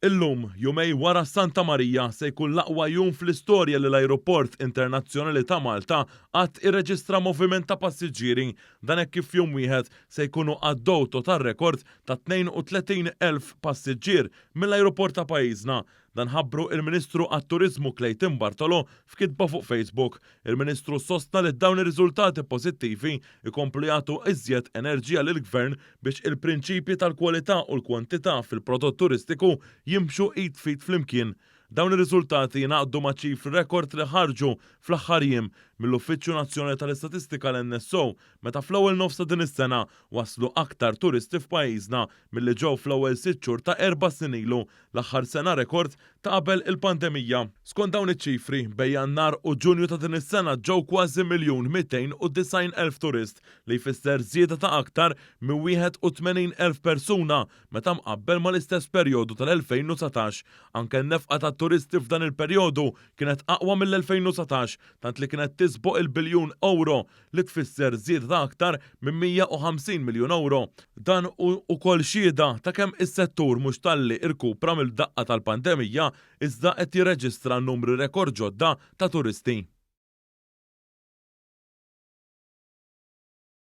Illum, jumejn wara Santa Marija, se jkun l-aqwa jum fl-istorja li l-Ajruport Internazzjonali ta' Malta qatt irreġistra moviment ta' passiġġieri. Dan hekk kif f'jum wieħed se jkunu għaddew total rekord ta' 32,000 passiġġier mill-ajruport ta' pajjiżna. Dan ħabbru il-Ministru għat-Turiżmu Clayton Bartolo f'kitba fuq Facebook. Il-Ministru sostna li dawn ir-riżultati pożittivi jkomplu jagħtu iżjed enerġija lill-Gvern biex il-prinċipji tal-kwalità u l-kwantità fil-prodott turistiku jimxu id f'id flimkien. Dawn ir-riżultati jingħaqdu ma' ċifri rekord li ħarġu fl-aħħar jiem mill-Uffiċċju Nazzjonali tal-Istatistika, l-NSO, meta fl-ewwel nofs ta' din is-sena waslu aktar turisti f'pajjiżna milli ġew fl-ewwel 6 xhur ta' 4 snin ilu, l-aħħar sena rekord ta' qabel il-pandemija. Skont dawn iċ-ċifri, bejn Jannar u Ġunju ta' din is-sena ġew kważi 1,290,000 turist, li jfisser żieda ta' aktar minn 81,000 persuna meta mqabbel mal-istess perjodu tal-2019. Anke n-nefqa ta' turisti f'dan il-perjodu kienet aqwa mill-2019, tant li kienet tisboq il-biljun euro, li tfisser żieda ta' aktar minn 150 miljun euro. Dan hu ukoll xhieda ta' kemm is-settur mhux talli irkupra mill-daqqa tal-pandemija, iżda qed jirreġistra numri rekord ġodda ta' turisti.